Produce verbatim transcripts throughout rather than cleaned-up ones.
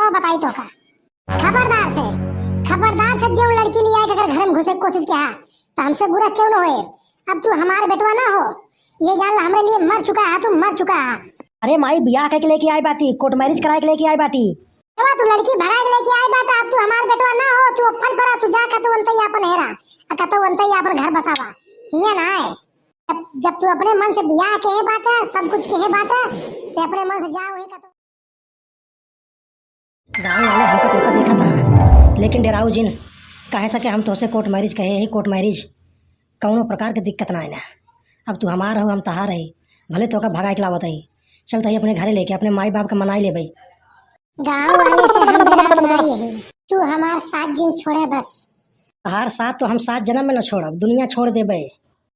तो बताई तो का? खबरदार से, खबरदार से जे लड़की लिया के अगर घर में घुसे के कोशिश किहा, तो हमसे बुरा केहू न होए। अब तू हमार बेटवा ना हो, ये जान ला, हमरे लिए मर चुका हा, तू मर चुका हा। अरे माई, बियाह कइके लेके आई बाटी, court marriage कराए के लेके आई बाटी। बेटवा, तू लड़की भगाए के लेके आई बाटा, अब तू हमार बेटवा ना हो, तू अपन परा, तू जाके तू अंतई आपन हेरा, आ कतौ अंतई आपन घर बसावा, हियाँ ना आए। जब, जब तू अपने मन से बियाह केहे बाटा, सब कुछ केहे बाटा, ते अपने मन से जा वही कतौ। गाँव वाले हमका तोका देखत हैं, लेकिन डेराऊ जिन, काहे से कि हम तोसे court marriage कहे ही, court marriage, कौनो प्रकार के दिक्कत ना आइना। अब तू हमार हो, हम तहार है, भले तोका भगाए के लावत है, चल तही अपने घरे लेके अपने माई बाप के मनाई लेबे। गाँव वाले से हम डेरात ना यही, तू हमार साथ जिन छोड़े बस। तहार साथ तो हम सात जन्म में न छोड़ब, दुनिया छोड़ देबे,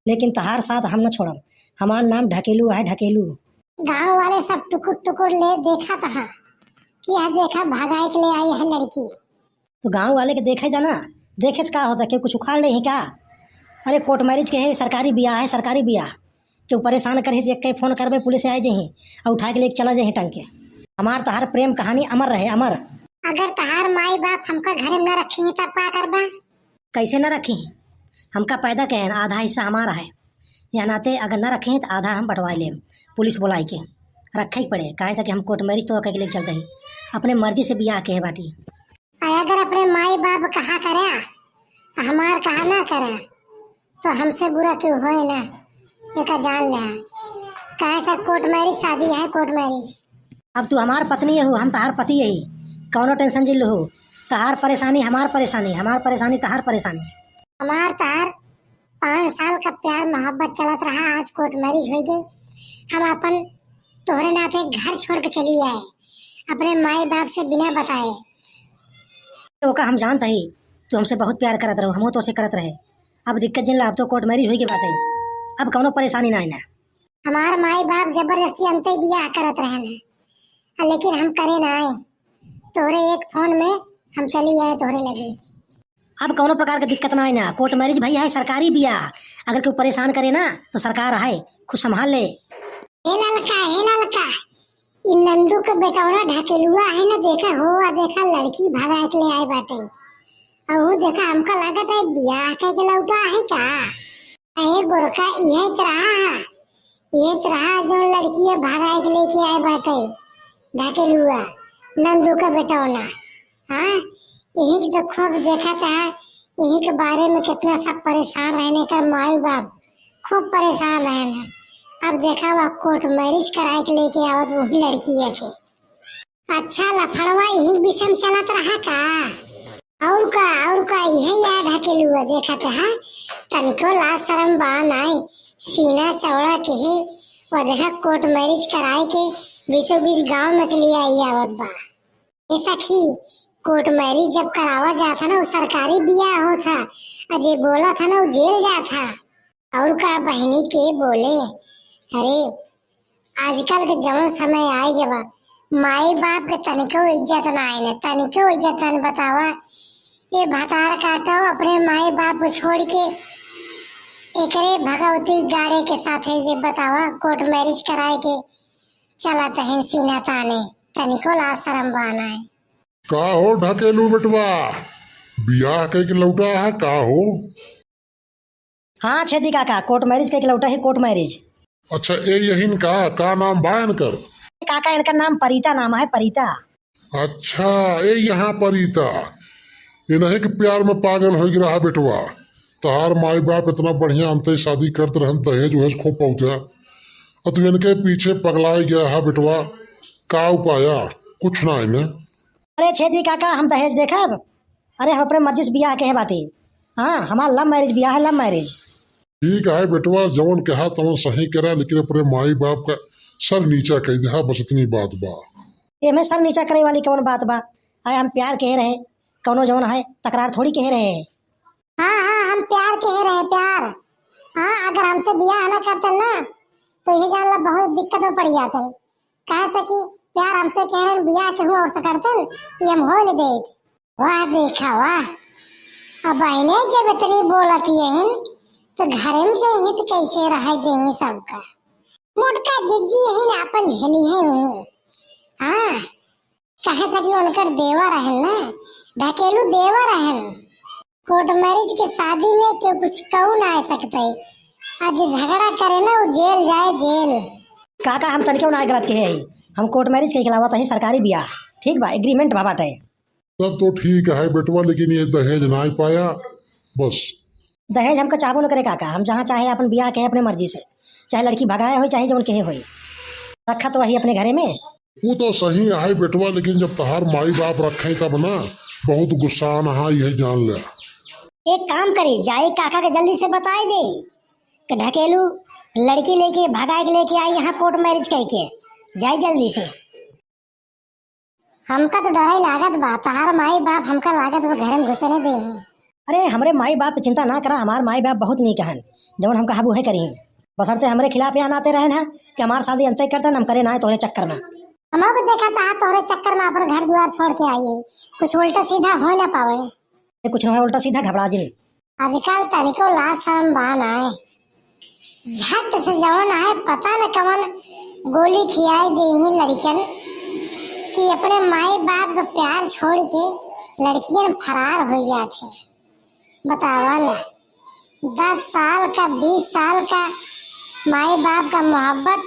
लेकिन तहार साथ हम न छोड़ब। हमार नाम ढकेलू है, ढकेलू। गाँव वाले सब टुकुर टुकुर ले देखत हा कि यह देखा भगाए के ले आई है लड़की। तो गाँव वाले के देखे जाना, देखे से का होता, केहू कुछ उखाड़ नहीं है का? अरे court marriage के है, सरकारी बियाह है, सरकारी बियाह। केहू परेशान करे तो एक के फोन करबे, पुलिस आए जही और उठा के लेके चला जही टंग के। हमार तहार प्रेम कहानी अमर रहे, अमर। अगर तहार माई बाप हमका घरे में न रखी तब का करबा? कैसे न रखी? हमका पैदा कहेन, आधा हिस्सा हमार है। यह नाते अगर न रखी तो आधा हम बंटवा लेम, पुलिस बुलाई के। रखे के पड़े, काहे से कि हम court marriage तो कइके लेके चलते ही, अपने मर्जी से बियाह केहे बाटी। आ अगर अपने माई बाप कहा करे, आ हमार कहा ना करे, तो हमसे बुरा केहू होए ना, एका जान ले। काहे से court marriage शादी है, court marriage। अब तू हमार पत्नी हो, हम तहार पति यही, कौनो tension जिन लहू। तहार परेशानी हमार परेशानी, हमार परेशानी तहार परेशानी। हमार तहार पाँच साल का प्यार मोहब्बत चलत रहा, आज court marriage होइ गई। हम अपन तोहरे नाते घर छोड़ के चली आए, अपने माई बाप से बिना बताए। ओका हम जानत ही, तू हमसे बहुत प्यार करत रहो, हमहू तोसे करत रहे। अब दिक्कत जिन ला, अब तो court marriage होइ गई बाटे, अब कौनो परेशानी ना आइना। हमार माई बाप जबरदस्ती अंतई बियाह करत रहे ना, आ लेकिन हम करे ना आए। तोहरे एक फोन में हम चली आए तोहरे लगे। अब कौनो प्रकार के दिक्कत ना आइना, court marriage भई है, सरकारी बियाह। अगर केहू परेशान करे ना तो सरकार है, खुद संभाल ले। हे ललका, हे ललका, ई नंदू के बेटौना ढकेलुआ है ना, देखा हो, आ देखा लड़की भगा के ले आए बाटे। अहू देखा, हमका लागत है बियाह कइके लौटा है का? अहे गोरखा, इहे त रहा, इहे त रहा जौन लड़किया भगाए के लेके आए बाटे, ढकेलुआ, नंदू का बेटौना। हाँ, यही के तो खूब देखत है, यही के बारे में कितना सब परेशान रहने का माई बाप, खूब परेशान रहने। अब देखा, वह court marriage कराए के लेके आवत वही लड़किया के। अच्छा, लफड़वा यही विषय में चलत रहा का? और का, और का, इहे याद है कि लुआ देखत है, तनिको लाज शरम बा नाई, सीना चौड़ा के ही, वो देखा court marriage कराए के बीचों बीच गांव में के लिए आई आवत बा। ए सखी, court marriage जब करावा जात है ना, वो सरकारी बियाह होत है, आ जे बोलत है ना, वो जेल जात है। और का बहिनी के बोले, अरे, आजकल के जवन समय आइ गवा, माई बाप के तनिको इज्जत नाई न, तनिको इज्जत न। बतावा, ये भतार काटो अपने माई बाप को छोड़ के एकरे भगवती गाड़े के साथे, ये बतावा, court marriage कराए के चलत है सीना ताने, तनिको लाज शरम बा नाई। का हो ढकेलू बेटवा, बियाह कइके लौटा है का हो? हाँ छेदी काका, court marriage कइके लौटा ही, court marriage। अच्छा, ए यहिन का, का नाम बा इनकर? काका, इनकर नाम परीता नाम है, परीता। अच्छा, ए यहाँ परीता, इन्हीं के प्यार में पागल होइ गया रहा बेटवा। तहार माई बाप इतना बढ़िया अंतई शादी करत रहन, दहेज वहेज खूब पहुँचा, और तू इनके पीछे पगलाए गया है बेटवा। का उपाया? कुछ ना है ना। अरे छेदी काका, हम दहेज देखब? अरे हम अपने मर्जी से बियाह केहे बाटी। हाँ, हमार love marriage बियाह है, love marriage। ठीक है बेटवा, जवन कहा तवन सही करा, लेकिन अपने माई बाप का सर नीचा कइ दिहा, बस इतनी बात बा। एमे सर नीचा करे वाली कौन बात बा? आए हम प्यार केहे रहे, कौनो जवन है तकरार थोड़ी केहे रहे। हाँ, हाँ, हम प्यार केहे रहे, प्यार। हाँ, अगर हमसे बियाह ना करते ना, तो ये जान ला बहुत दिक्कत में पड़ जाते। काहे से कि प्यार हमसे केहे रहे, बियाह केहू और से करते, ये हम हो नहीं देत। वाह देखा वाह, अब इन्हें जब इतनी बोलत यहिन, तो घरे में जइही तो कैसे रह देही सबका। मोटका जिज्जी यहिन आपन झेली है उन्हें। हाँ, कहे था कि उनकर देवर रहन ना, ढकेलू देवर रहन। कोर्ट मैरिज के शादी में केहू कुछ कहू ना आ सकते। आज जे झगड़ा करे ना, वो जेल जाए, जेल। काका, हम तनिको ना गलत कहे हई। हम कोर्ट मैरिज के अलावा तही सरकारी बियाह, ठीक बा, एग्रीमेंट भा बाटे। तब तो ठीक है बेटवा, लेकिन ये दहेज ना पाया बस। दहेज हमका चाहबो न करे काका, हम जहाँ चाहे अपन बियाह कहे अपने मर्जी से, चाहे लड़की भगाए होई, चाहे जौन कहे होई, रखा तो वही अपने घरे में। वो तो सही है बेटवा, लेकिन जब तहार माई बाप रखे तब ना, बहुत गुस्सा आना है, यही जान ले। एक काम करी, जाए काका के जल्दी से बताए दे कि ढकेलू लड़की लेके भगाए के लेके आई यहाँ कोर्ट मैरिज कह के, जाए जल्दी से। हमका तो डराई लागत बा, तहार माई बाप हमका लागत बा घरे में घुसे नहीं देही। अरे, हमरे माई बाप पे चिंता ना करा, हमार माई बाप बहुत नीक हन, जवन हम कहबू है करी। बसरते हमरे खिलाफ यहाँ नाते रहन है कि हमार शादी अंते करतन, हम करे ना तोहरे चक्कर में। हमको देखा था तोहरे चक्कर में अपन घर द्वार छोड़ के आई है, कुछ उल्टा सीधा हो ना पावे। ये कुछ ना है उल्टा सीधा, घबरा जिन। आजकल तनिको लाज शरम बा नाय। झट से जवन है पता न कवन गोली खियाई देही लड़कियन कि अपने माई बाप के प्यार छोड़ के लड़कियन फरार हो जात हैं। बतावा ला, दस साल का, बीस साल का माई बाप का मोहब्बत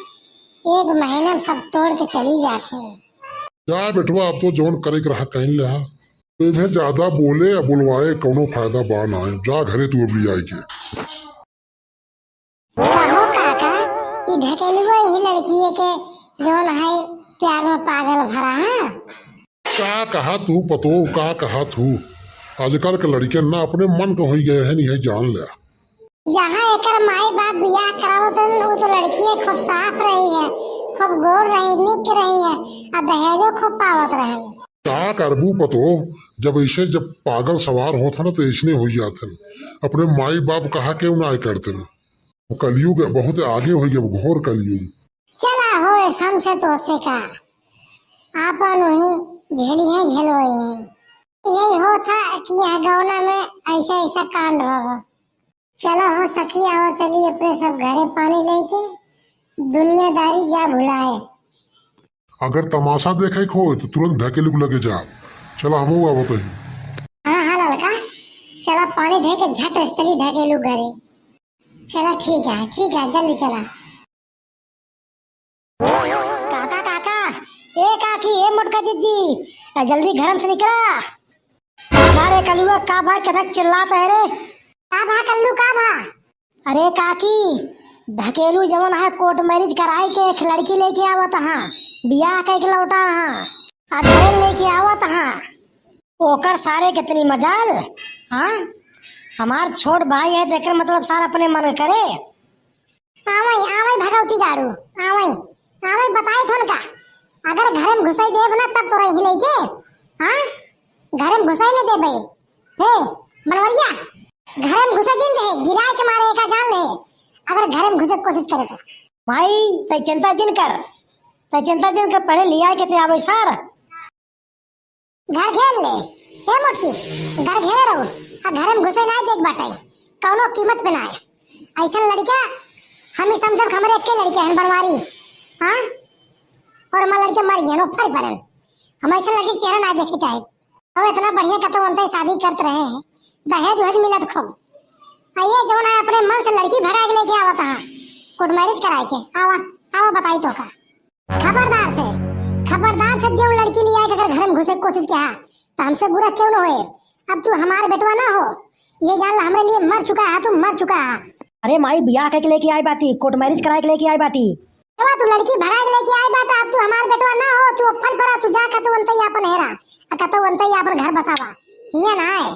एक महीना में सब तोड़ के चली जात हैं। जा बेटवा, अब तो जवन करे के रहा कहीं ले हा। तो इन्हें ज्यादा बोले या बुलवाए कौनो फायदा बा ना। जा घरे तू अब लियाई के। कहो काका, ई ढकेलुआ यही लड़की है के जौन है प्यार में पागल भरा है? का कहा तू पतो, का कहा तू? आजकल के लड़कियन ना अपने मन के होई गए हैं, यही जान ले। जहाँ एकर माई बाप बियाह करावत रहन, उ तो लड़कियाँ खूब साफ रही है, खूब गोर रही, निक रही है, आ दहेजो खूब पावत रहन। का करबू पतो, जब ऐसे जब पागल सवार होत है ना तो ऐसने हो जात है। अपने माई बाप कहा के ना करते न। वो कलयुग बहुत आगे हो गया, घोर कलयुग। चला हो, हमसे तो से का, आपन वही झेलिए झेलवई है। यही होत है कि यह गौना में ऐसा ऐसा कांड हो। चलो हो सखी, आओ चली अपने सब घरे पानी लेके, दुनियादारी जा भुलाए। अगर तमाशा देखे के होए तो तुरंत ढकेलू के लगे जा। चला हमहू आवत ही। हाँ हाँ ललका, चला पानी दे के झट से चली ढकेलू घरे। चला ठीक है, ठीक है, जल्दी चला। काका, काका, ए काकी, ए मोटका जिज्जी, ए जल्दी घरम से निकला। अरे कलुआ, का भाई कथक चिल्लात है रे? का भा कल्लू, का भा? अरे काकी, ढकेलू जवन है कोर्ट मैरिज कराई के एक लड़की लेके आवत हाँ, बियाह कइके लौटा हाँ, आ घरे लेके आवत हाँ। ओकर सारे कितनी मजाल, हाँ? हमार छोट भाई है, तेकर मतलब सार अपने मन करे। आवई, आवई भगवती गाड़ू, आवई, आवई बताई थोन का। अगर घरे में घुसाई देब ना तब तोरा यही लेके, हाँ? घरे में घुसाई न देबे। हे, बनवरिया, घरे में घुसे जिन दे, गिराए के मारे एका जान ले, अगर घरे में घुसे के कोशिश करे तो। माई, तै चिंता जिन कर, तै चिंता जिन कर, पहले लिया के ते आवई सार। घर घेर ले, ए मोटकी, घर घेरे रहू, आ घरे में घुसे ना देख बाटे, कौनो कीमत पे ना आए। ऐसन लड़का हम ही समझब, हमरे एक्के लड़के हैं बनवारी, हाँ? और हमारे लड़के मर गए, वो फर परन। हम ऐसे लड़के के चेहरा ना देखे चाहे। अब इतना बढ़िया कतौ उनते शादी करत रहे हैं, दहेज उहेज मिलत खूब। आ ये जौन है अपने मन से लड़की भगा के लेके आवत हाँ, कोर्ट मैरिज कराए के। आवा, आवा बताई तो का। खबरदार से, खबरदार से जो लड़की लिया के अगर घर में घुसे के कोशिश किया, तो हमसे बुरा क्यों न होए। अब तू हमार बेटवा ना हो, ये जान ला हमरे लिए मर चुका है, तू मर चुका है। अरे माई, बियाह कइके लेके आई बाटी, कोर्ट मैरिज कराए के लेके आई बाटी। बेटवा, तू लड़की भगा के लेके आई बाटा, अब तू हमार बेटवा ना हो, तू फल परा, तू जा कतौ अंतई आपन हेरा, आ कतौ अंतई आपन घर बसावा, हिया ना आए।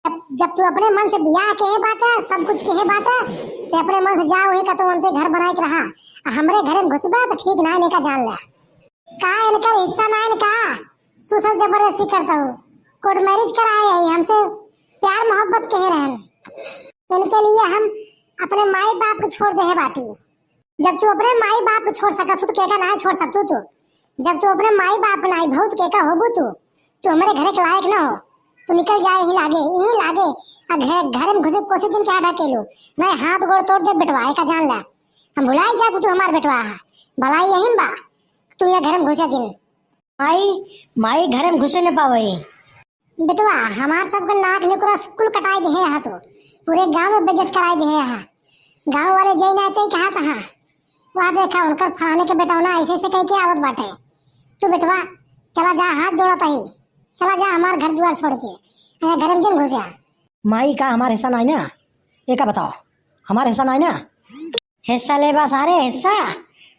जब, जब तू अपने मन से बियाह केहे बाटे, सब कुछ केहे बाटे, ते अपने मन से जा वही कतौ अंतई घर बनाए के रहा, आ हमरे घरे में घुसबा तो ठीक ना, एका जान ला। का इनकर हिस्सा ना इनका? तू सब जबरदस्ती करता हो, कोर्ट मैरिज कराए है, हमसे प्यार मोहब्बत केहे रहन। इनके लिए हम अपने माई बाप को छोड़ देहे बाटी। जब तू अपने माई बाप को छोड़ सकत हो, तो केका ना छोड़ सकतू तू? जब तू अपने माई बाप ना भूत केका होबू तू, तू हमरे घरे के लायक ना हो। तू निकल जाए यहीं लागे, यहीं लागे। आ घरे, घरे में घुसे के कोशिश जिन क्या ढकेलू, मैं हाथ गोड़ तोड़ दे बेटवा, एका जान ला। हम भुलाई जा तू हमार बेटवा है, भलाई यहीं बा, तू ये घरे में घुसे जिन। माई, माई घरे में घुसे न पावे। बेटवा, हमार सबके नाक निकुरा कुल कटाई देहे हा तो, पूरे गांव में बेइज्जत कराई देहे हा। गांव वाले जई ना ते कहा तहा, "वाह देखा, उनकर फलाने के बेटौना ऐसे ऐसे कह के आवत बाटे।" तू बेटवा चला जा, हाथ जोड़ा तही, चला जा हमार घर दुआर छोड़ के, ए, घरे में जिन घुसिया। माई का हमार हिस्सा नाई ना, एका बताओ, हमार हिस्सा नाई ना? हिस्सा लेबा सारे हिस्सा,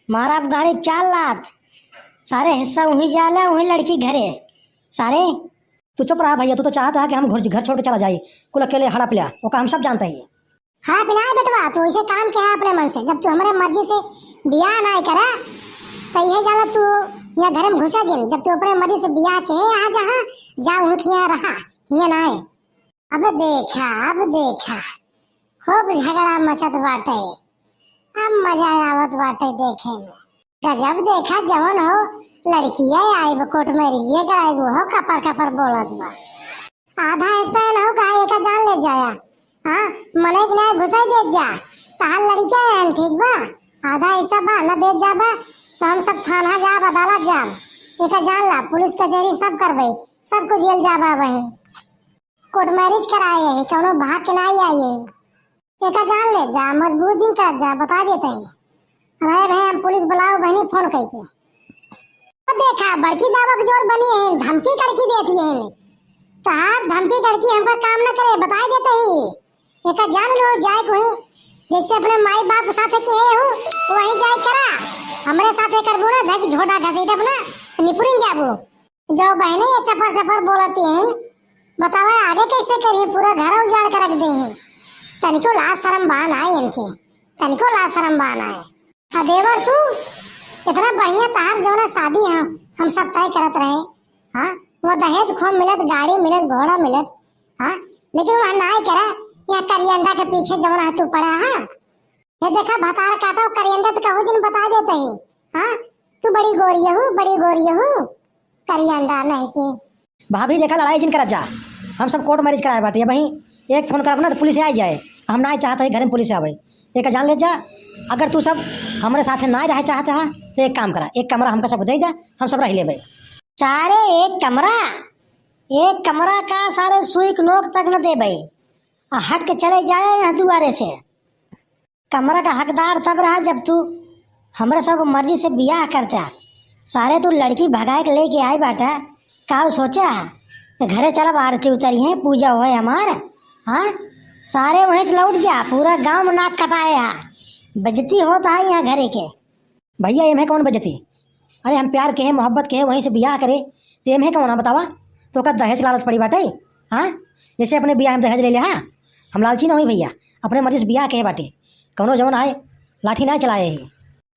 मारब गाड़ी चार लात, सारे हिस्सा उही जाला, उही लड़की घरे। सारे तू चुप रहा भैया, तू तो चाहत हा कि हम घर, घर छोड़ के चला जाई, कुल अकेले हड़प ल्या, ओका हम सब जानत ही। हड़प ना बेटवा, तू ऐसे काम के है अपने मन से, जब तू हमरे मर्जी से बियाह ना करा, तो ये जाला तू या घर में घुसा जिन, जब तू अपने मर्जी से बियाह के यहाँ जहाँ जा, वहीं के यहाँ रहा, ये ना है। अब देखा, अब देखा, खूब झगड़ा मचत बाटे, अब मजा आवत बाटे देखे में। गजब देखा जवन हो, लड़किया आइब कोर्ट मैरिज ये कराइब हो, कपर कपर बोलत बा। आधा हिस्सा न हो कहा एका जान ले जाया। हाँ, मने के ना घुसाई देत जा, तहार लड़किया हैं, ठीक बा? आधा हिस्सा बा, न देत जाबा तो हम सब थाना जाब, अदालत जाब। एका जान ला, पुलिस कचहरी सब करबे, सब कुछ जेल जाबा वही। कोर्ट मैरिज कराए है, कौनो भाग के ना आई है। एका जान ले जा, मजबूर जिन कर जा, बता देते ही। अरे भाई, हम पुलिस बुलाओ बहनी फोन करके। तो देखा, बड़की दावक जोर बनी है, धमकी कड़की देती है। तो आप धमकी कड़की हमका काम न करे, बता देते ही। एका जान लो, जाए कोई जैसे अपने माई बाप के साथ के हो, वही जाए करा। हमरे साथ करबू ना, धक झोटा घसीट अपना निपुरिन जाबू। जो बहने ये चपर चपर बोलती हैं, बतावा आगे कैसे करी, पूरा घर उजाड़ के रख दे हैं। तनिको लाज शर्म बा ना इनके, तनिको लाज शर्म बा ना है। आ देवर तू, इतना बढ़िया तहार जौना शादी हम, हम सब तय करत रहे, हाँ, वो दहेज खूब मिलत, गाड़ी मिलत, घोड़ा मिलत, हाँ, लेकिन वह ना करा, यहाँ करियंडा के पीछे जौना है तू पड़ा, हाँ। ये देखा भतार काटो, करियंडा तो कहू दिन बता देते ही, हाँ, तू बड़ी गोरी हूँ, बड़ी गोरी हूँ, करियंडा नहीं की। भाभी देखा लड़ाई जिन करत जा, हम सब कोर्ट मैरिज कराए बाटे, अबहीं एक फोन करब ना तो पुलिस आ जाए, हम ना चाहते ही घर में पुलिस आवे। एक जान ले जा, अगर तू सब हमरे साथे ना रहे चाहते हा तो एक काम करा, एक कमरा हमका सब दे दे, हम सब रह लेबे। सारे एक कमरा, एक कमरा का सारे सुई के नोक तक न देबे, आ हट के चले जाए यहाँ दुआरे से। कमरा का हकदार तब रहा जब तू हमरे सब मर्जी से बियाह करता। सारे तू लड़की भगाए के लेके आए बाटा, का सोचा? तो घरे चलब, आरती उतरी है, पूजा होए हमार। हाँ, सारे वहीं से लौट जा, पूरा गांव में नाक कटाए है, बेइज्जती होता है यहाँ घरे के। भैया, एमे कौन बेइज्जती? अरे, हम प्यार के है, मोहब्बत के है, वहीं से बियाह करे, तो एमे कौन है बतावा? तो का दहेज लालच पड़ी बाटे? हाँ, जैसे अपने बियाह में दहेज ले ले, हाँ, हम लालची ना होई भैया, अपने मर्जी से बियाह के है बाटे, कौनो जवन आए, लाठी ना चलाए ही।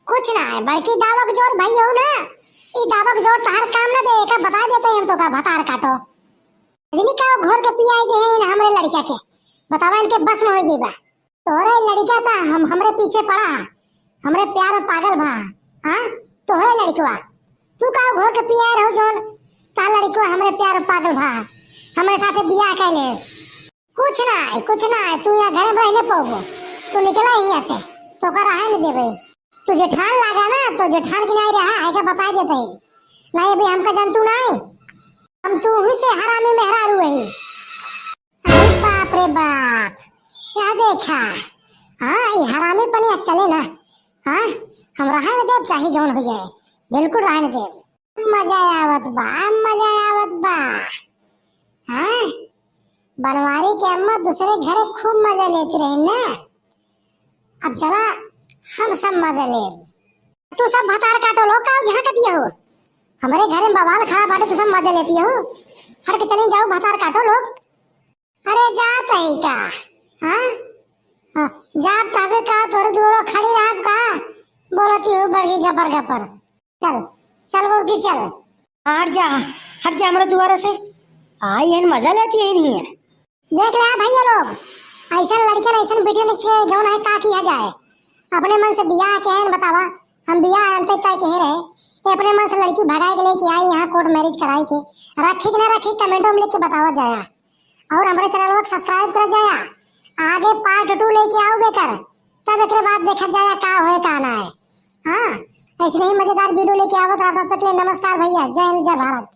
कुछ ना है, बड़की दावक जोर भाई हो ना, ई दावक जोर तहार काम ना दे, एका बता देते हैं हम तो का भतार काटो। इतनी का घोर के पियाई दे हैं हमरे लड़का के, बतावा इनके बस में हो गई बा। तोहरे लड़का था हम, हमरे पीछे पड़ा है, हमरे प्यार में पागल भा, हाँ, तोहरे लड़कवा। तू का घोर के पिया रहो जौन, ता लड़कवा हमरे प्यार में पागल भा, हमरे साथे बियाह कर लेस। कुछ ना है, कुछ ना है, तू यहाँ घर में रह नहीं पाओगो, तू निकला ही यहाँ से, तो का रहा नहीं देबे। तू जेठान लागा ना, तो जेठान की नहीं रहा है, क्या बता देते हैं। नहीं, अभी हमका जंतु नहीं, हम तू ही से हरामी मेहरारू है। अरे बाप रे बाप, क्या देखा? हाँ, ये हरामी पनिया चले ना। हाँ, हम रहन देब, चाहे जौन हो जाए, बिल्कुल रहन देब। मजा आवत बा, मजा आवत बा। हाँ, बनवारी के अम्मा दूसरे घरे खूब मजा लेती रही ना। अब चला, हम सब मजा लेब। तू सब भतार काटो लोग, का यहाँ कर दिया हो? हमारे घर में बवाल खड़ा बाटे, तू सब मजा लेती हो। हट के चले जाओ, भतार काटो लोग। अरे जात है का? हाँ? हाँ, जाब तबे का तोरे दुआरो खड़ी रहब का? बोलती हो बड़की गपर गपर। चल, चल बोल की चल। हट जा, हट जा हमरे दुआरे से। आई है मजा लेती है नहीं है। देख ले भैया लोग, ऐसन लड़कन ऐसन बेटियन के जौन है का किया जाए। अपने मन से बियाह के है न बतावा, हम बियाह अंते तय के रहे, ये अपने मन से लड़की भगाए के लेके आई यहाँ कोर्ट मैरिज कराई के, रखी कि ना रखी कमेंटों में लिख के बतावा जाया। और हमारे चैनल को सब्सक्राइब कर जाया, आगे पार्ट टू लेके आओ बेकर, तब एक बाद देखा जाया का होए का ना है। हाँ, ऐसे ही मजेदार video लेके आवत रहा, तब तक के लिए नमस्कार भैया, जय हिंद, जय भारत।